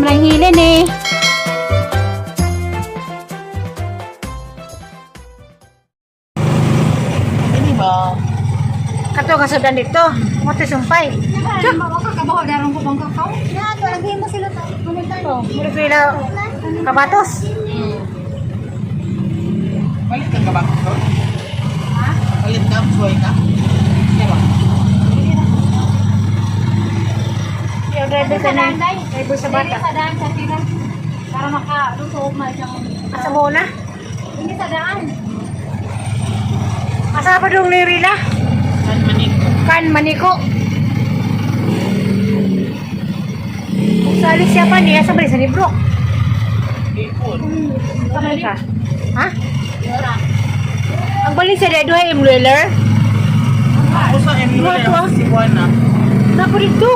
Rang hilin eh. Ini ba? Kato kasudan dito. Moto sumpay. Oh, mura sila kabatos. Palit ka ba? Ha? Palit ka? Suway ka? Iya ba? Yung driver ka na. Driver sa bata. Sa daan sa tira. Para makaluto man siyang Asa mo na? Hindi sa daan. Asa pa dong ni Rila? San Maniko. Kan maniko. Kung sa alis siya pa niya, sa bali sa libro. Ipon. Kamali ka? Ha? Ang balik sa duha im Lueller. Ako sa M. Duha Luler, to, ako ah. sa Cebuana. Napo dito.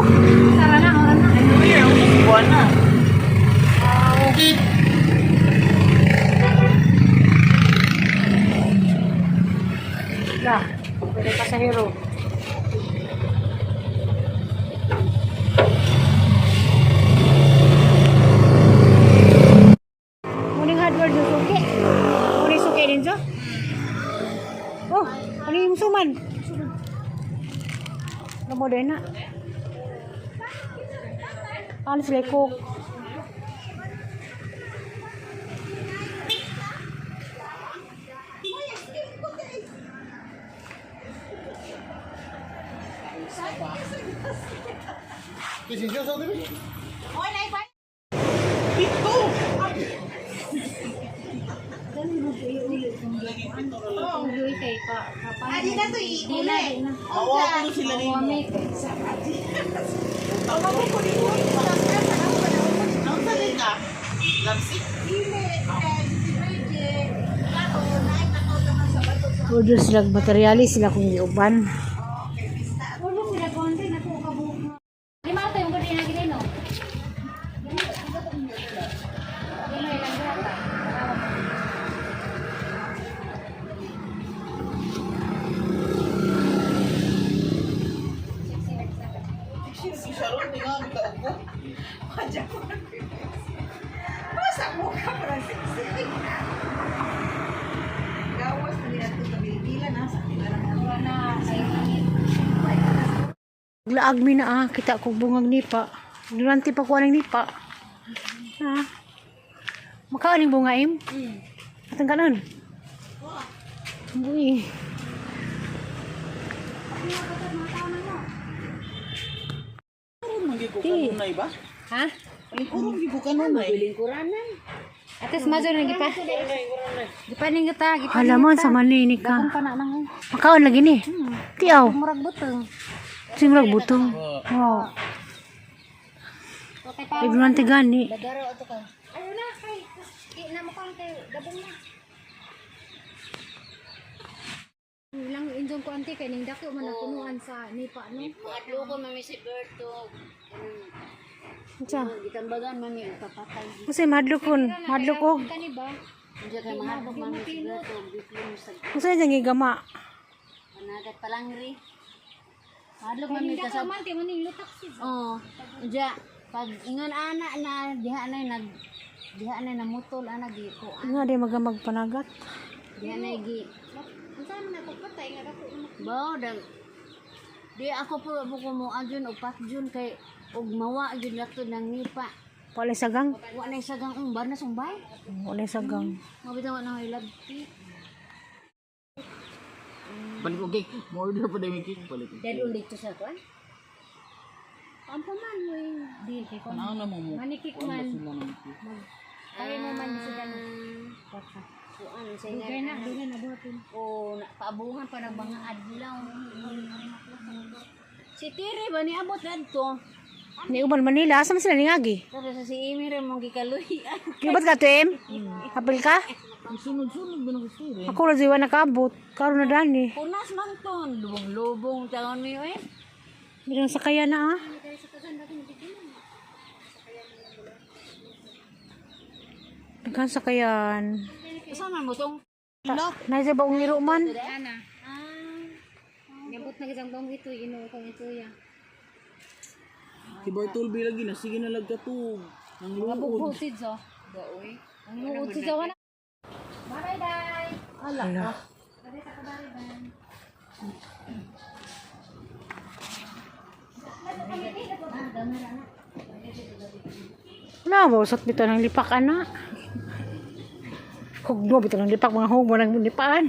Tara na, oras na. M. Luler, ako sa Cebuana. La, pwede pasahero. Muning hardware do suki. Muning suki din so. Oh, ano yung suman? Ano mo din na? Ano sila cook? Pito! Uy, kay pa. Adi na to iuli. Awa ko sila nimo. Ang sa ka? Lamsi? Order sila materialis sila kung giuban. Ulo sila konti na po kabuok. Lima to yung gani na gini no. Lima ilang grata. Si Sharon, di nga mitaog ko. Gawas na nila ito sa Pilipila na sa kanila na. Wala sa init. Laag mi na ah, kita ko bungag nipa. Durante pa ko aning nipa. Ha? Makaaning bunga im? Atang kanon. Uy. Kurong manggig ko kanunay ba? Ha? Kurong gig ko kanunay. Ates majo na gipa. Gipa ning gita, gipa. Halaman sa manini ka. Pa na nang Makaon lagi ni. Tiaw. murag butong. Simrag butong. Oh. Okay pa. Ignorante gani. Badaro ato ka. Ayo na kay. Di na mo kang kay dabong na. Ilang injong ko ante kay ning dako man ang punuan sa nipa no. Madlo ko mami si Berto. Unsa? Gitambagan mami ang papatay. Unsay madlokon? Madlok og. Kani ba? Unsa kay mahadlok mami si Berto biplong sa Unsay jang gigama? panagat palangri. Mahadlok Kay mami ning dako kasab. man kay mo ning lutak si. Oh, unsa pag ingon ana na diha na nag diha na namutol ana gi ko. Nga di magamag panagat. Diha na gi Unsa man na pagpatay nga dako man. Bao dag di ako po po mo adyon og patjon kay og mawa gyud lato ng nipa. Wala sagang. Wa na sagang umbar na sumbay. Wala sagang. Mabitaw na hilabti. Balik og cake. Mo order pa dahil cake balik. Dahil ulit to sa kuan. Ang pa man mo eh. Di kay ko. Ano na mo mo? Manikik man. Kay mo man sila no. Kuan sa Dugay na, dugay na buhatin. O na, paabuhan pa ng mga adlaw. Si Tiri ba ni abot adto? Ni uban Manila asa man sila ningagi? Pero sa si Amy ra mong gikaluhian. Gibat ka to em? Apil ka? Sunod-sunod ba nang sure? Ako ra jiwa nakaabot. Karon na dani. Punas man to, lubong-lubong taon mi eh. Bilang sakaya na ah. Daghan sakayan. Asa man mo tong Naisa ba ungiro man? Ana. Ah. Nabot na gid ang bong ito, ino kong ito ya. Si Bartol lagi na sige na lagkatug. Mga bugho seeds oh. Ang luod si Jawa na. Bye bye. Ala. Wala ba, usot bitaw ng lipak, ana. Hugno bitaw ng lipak, mga hugmo ng lipaan.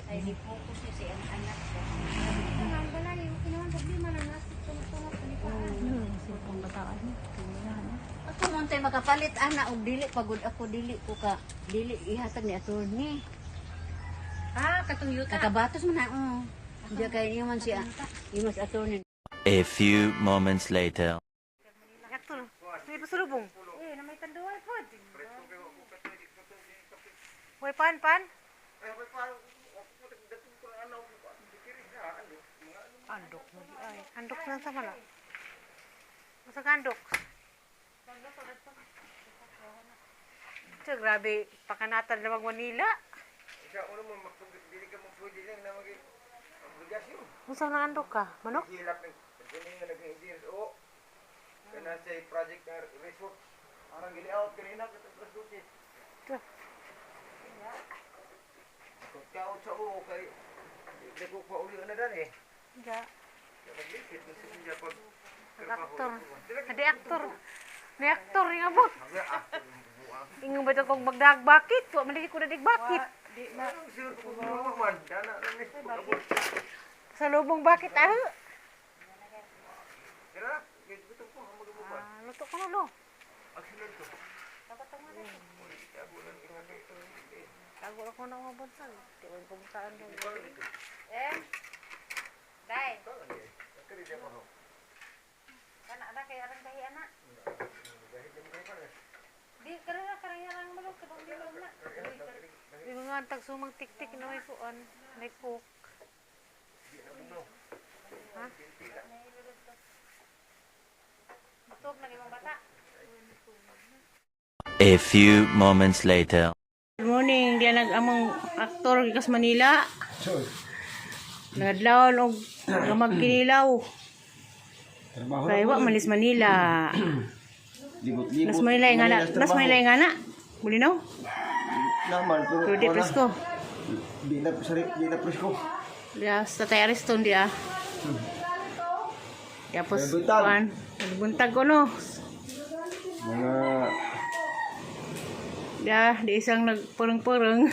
Ay, di focus siya sa iyang anak ko. Ako man tayo makapalit ana og dili pagod ako dili ko ka dili ihatag ni attorney. Ah, katong yuta. Kakabatos man na. Oh. Diya kay niyo man siya. Imas attorney. A few moments later. Aktor, may pasulubong. Eh, na may tanduay po. Hoy, pan, pan. Andok mo di ay. Andok na sa mala. Masa ka andok? Ito, grabe. Pakanatan na mag Manila. Unsa na andok ka? Manok? Hilak ng kuning nga naging engineer o kana sa project nga resort arang giliawat kanina kita alas 12. Ito. Pagkaot sa oo kay di ko pa uli na dan eh. Ja. Maglikit na sa inyo pag Aktor. Adi aktor. Ni aktor nga abot. Ingon ba ito kong magdag bakit? Wa man di ko nadig bakit. Anong sure ko man dana ra ni pag-abot. Sa lubong bakit ah? Dira gusto ko ang magabuban. Ah, luto ko na lo. Ang to. Tago ako na mga buntag. Di ko pumuntaan doon. Eh. Dai. Kana na kay arang dahi ana. Di karang karang arang malok kabang dilom na. Di mga antag sumang tik-tik na may kuan, may cook. Ha? Tug na imong bata. A few moments later. Good morning, diyan nag among aktor gikas Manila. Nagadlawon og gamag kinilaw. Trabaho Kay wa malis Manila. Libot-libot. Nas Manila nga na, nas Manila nga na. Bulinaw. Naman pero Pero di presko. Di na sari, di na presko. Diya sa Tatay Ariston diya. Tapos Buntag. kuan, buntag ko no. Mga Diya, di isang nagpurong-purong.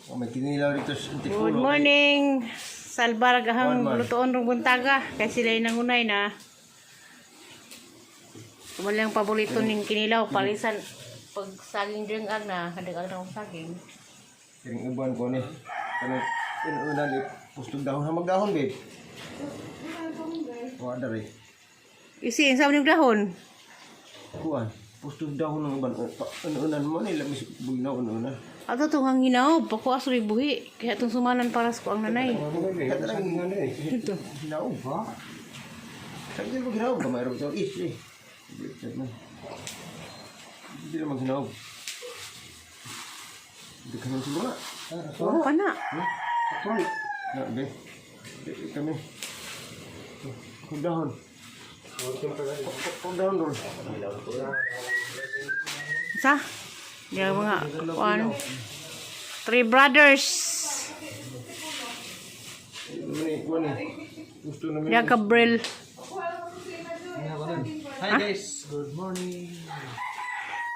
oh, may kinilaw dito sa Antipolo. Good morning. Salbar gahang One man. lutoon rong buntaga kay sila yung nangunay na. Walang paborito ning kinilaw parisan pag saging dring-ag na hadag na akong saging. Kiring uban ko ni. Kanang inuunan ni pustog dahon ha magdahon babe. Wa dere. Isi sa ning dahon. Kuan, pustog dahon ng uban. Inuunan mo ni lamis bugnaw inuunan. Ato tong hanginaw, pako aso rin buhi. Kaya itong sumanan para sa ko ang nanay. Katarang Ito. hinaw ha. Sa mo hinaw ka mayroon sa is eh. Hindi naman hinaw. Hindi ka naman siguro. Wa pa na. Na, be. Be, kami. Kung dahon. Kung dahon doon. Sa? Diya mga kuan. Three brothers. Ini, kuan eh. Gusto namin. Diya Gabriel. Hi guys, good morning.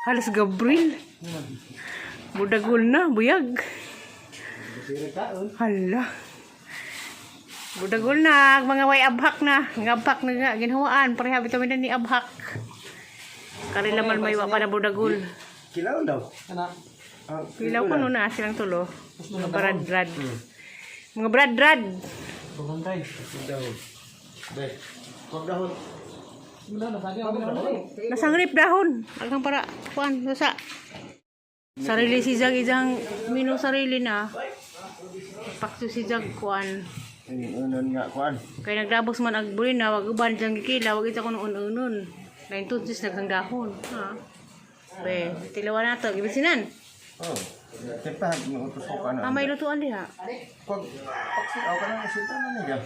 Halos Gabriel. Budagol na, buyag. Hala. Budagol na, mga way abhak na. Ngabhak na nga, ginhawaan. Pareha bitaw na ni abhak. Karila man may wa pa na budagol. Kilaw daw. Ana. Ah, Kilaw ko na silang tulo. Mga brad-brad. Mga brad-brad. Bugantay. Dahon. Be. Wag dahon. Wala na sagi ang dahon. Nasangrip dahon. Agang para, kuan, lusa. Sarili si Zag, isang mino sarili na. Pakso si Zag, kuan. Unan nga kuan. Kay nagdabos man ag bulin na, wag uban diyang gikila, wag isa ko noon unon. Lain tunsis naghang dahon. Ha? Be, tilawan na to, gibisinan. Oh. Tipa mo utos ko kana. Ah, may lutuan diha. Pag paksiaw ka na sinta man niya.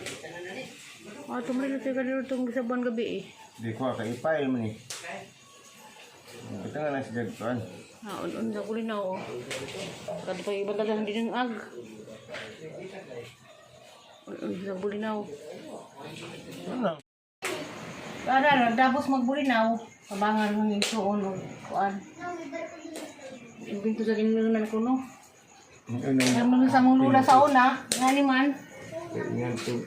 Ah, tumri luto ka lutong sa buwan gabi eh. Di ko ka i-file man ni. Ito nga na si Jag kuan. Ah, on sa kulin na oh. Kada pa ibang dala hindi ng ag. On sa bulinaw. Ano? Ara, nagdabos magbulinaw. Pabangan ng isuon og kuan. Ibinto sa ginunan ko no. Unan. Ang sa mong lula sa una, ngani man. Yan to.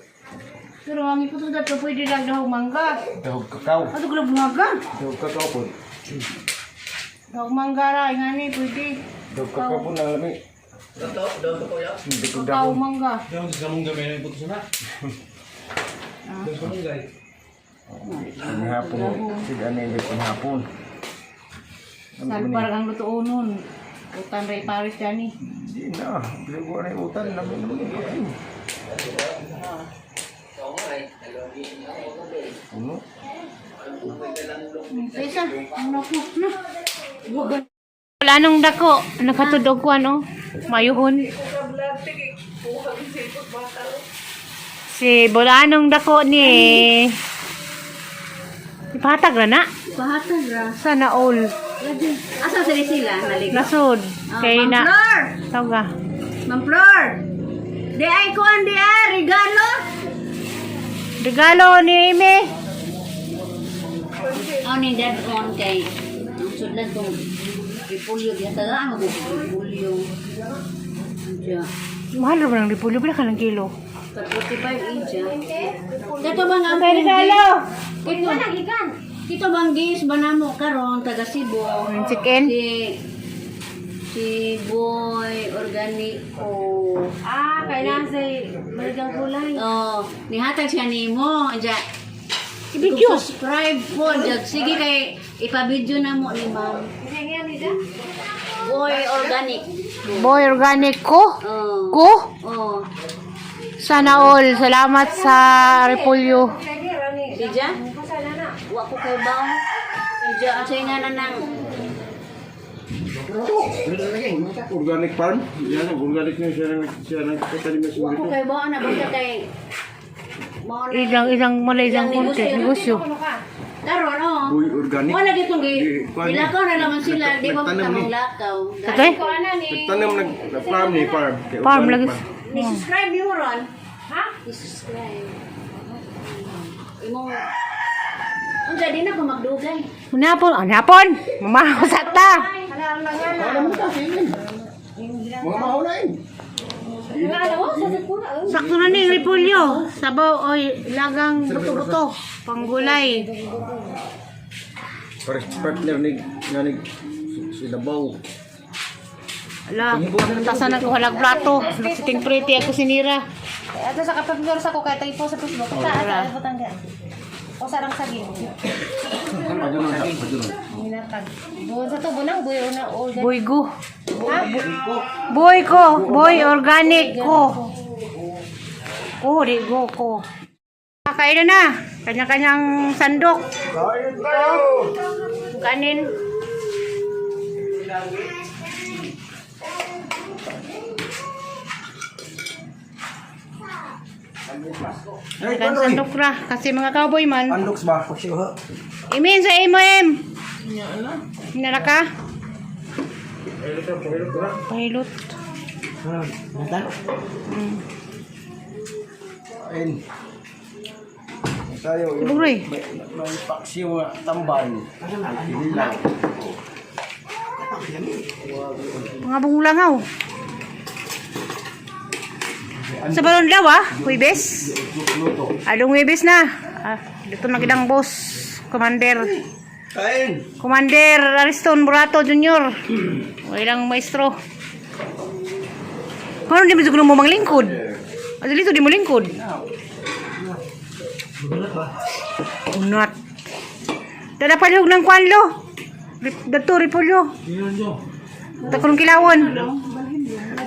Pero ang iputo dato pwede lang dahog mangga. Dahog kakao. Ato gula bungaga. Dahog kakao po. Dahog mangga ra ngani pwede. Dahog kakao po na lami. Hindi ko Kakao dahon. mangga. Dahon sa malunggay may putos na. Dahon sa malunggay. Ang hapon. Sige, ano yung ang hapon. Salbar ang lutuon nun. Utan ray Paris dani. Hindi na. Hindi ko na yung utan. Lami naman yung pagkain. Puno. Isa, ano ko na. Wala nung dako, nakatudog ko ano, mayuhon. Si Bolanong dako ni Ipatag ra na. Pahatag ra. Sana all. Asa sila sila naligo? Nasod. Kay Ma'am na. Flor! Tawag ka. Ma'am Flor! Di ay kuan di ay regalo. Regalo ni Amy. Aw ni dad on kay ang sudlan kong repolyo diha tagaan mo kung repolyo. Andiya. Mahal ra ba ng repolyo? Pila ka ng kilo? Tag 45 inch. Kato bang ang May regalo. Kito Kito bang gis ba namo karon taga Cebu? Ang chicken. Si Boy Organico. Ah, kailangan sa maligang kulay. Oh, nihatag siya nimo. Andiya. I-video. Subscribe po. Andiya. Sige kay ipa-video na mo ni ma'am. Boy Organic. Boy organic ko. Oh. Ko. Oh. Sana all. Salamat sa repolyo. Sija? Wa ko kay baw. Sija ang nga na nang Organic farm. Yan, organic na siya siya nagtatanim na wa ko kay baw ana basta kay mao na Isang isang malay isang konti. Negosyo. karon oh. Boy organic. Wala gid kung gi Di, kuan ni. nilakaw na naman sila, di ba Nagtanim ni. tamang lakaw. Okay? Nagtanim nag farm ni farm. Kay Farm organic lagi. man. Ni subscribe mo ron. Ha? Ni subscribe. Imo Unsa di na ko magdugay. Munapon. Oh, napon. Mamaho sa ta. Para naman ka, sige. Mga mahunain. Sakto na ni repolyo. Sabaw oy lagang buto-buto. Panggulay. Partner ni nga ni si Davao. Ala, tasan ang kuhalag plato. Nagsiting pretty ako sinira. Ato sa kapag sa ko kay tayo po sa Facebook. Sa asa butang diyan. O sa rang saging. Hinatag. Buon sa tubo nang buyo na all Boy go. Boy ko. Boy organic ko. Ko, di go ko. Kain na na. Kanya-kanyang sandok. Kain tayo! Kanin. Hey, Kanyang sandok ra. Kasi mga cowboy man. Andoks ba? Imin sa imo, em. Nara ka? Pahilot. Ayun. Tayo. yung Buroy. May paksiw nga tambal. Kinilaw. Mga bungulangaw. Sa balon daw ah, Huwebes. Adong Huwebes na. Ah, dito na gidang boss, Commander. Kain! Commander Ariston Burato Jr. Walang maestro. Paano di mo siguro mo manglingkod? Ano dito di mo lingkod? Unat. Dada palihog ng kwanlo. Dato ripolyo. Takulong kilawon.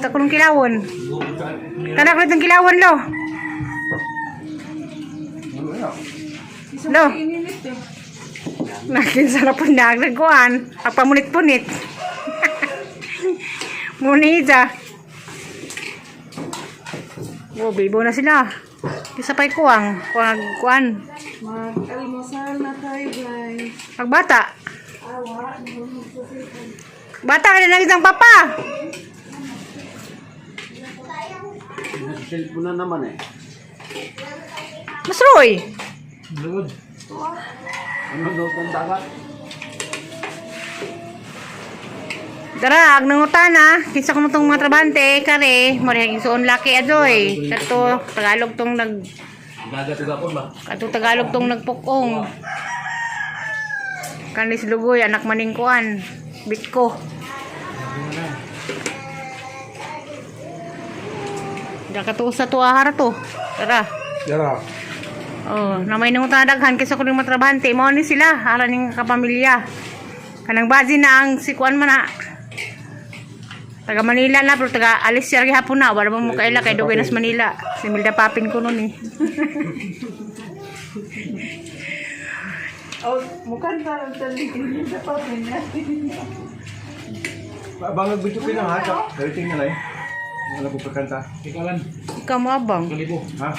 Takulong kilawon. Tanak ulit ng kilawon lo. Lo. Nakin sarap po na nagkuhan. Pagpamunit-punit. Munita. Oh, bibo na sila. Isa pa'y kuwang. Kuwang, kuwan. Mag-almusal na tayo, guys. Pagbata. Awa. Bata ka na isang papa. Cellphone na naman eh. Mas Roy. Lord. Ano daw ng dagat? Dara, ag nangutana, kinsa kuno tong mga trabante kare, mo rin isuon laki adoy. Kato Tagalog tong nag Dagat ugapon ba? Kato Tagalog tong nagpukong. Kanis lugoy anak maning kuan. Bitko. Dakatusa to ahara to. Tara. Yara. Oh, na may nangutana daghan kaysa kuno mga trabante, mao ni sila, ara ning kapamilya. Kanang bazi na ang si kuan man na. Taga Manila na pero taga alis siya gihapon na wala mo kaila kay dugay nas Manila. Si Milda Papin ko noon eh. Oh, mukhang parang taligin sa papel natin. Bangag bito pinang ha? Rating na lang. Wala ko pagkanta. Ikaw mo abang. Ha?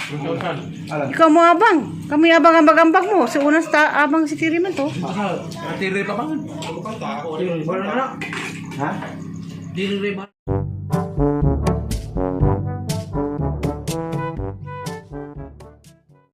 Alam. Ikaw mo abang. Kami abang ambag ambag mo. Sa unang sta abang si Tiri man to. Ha?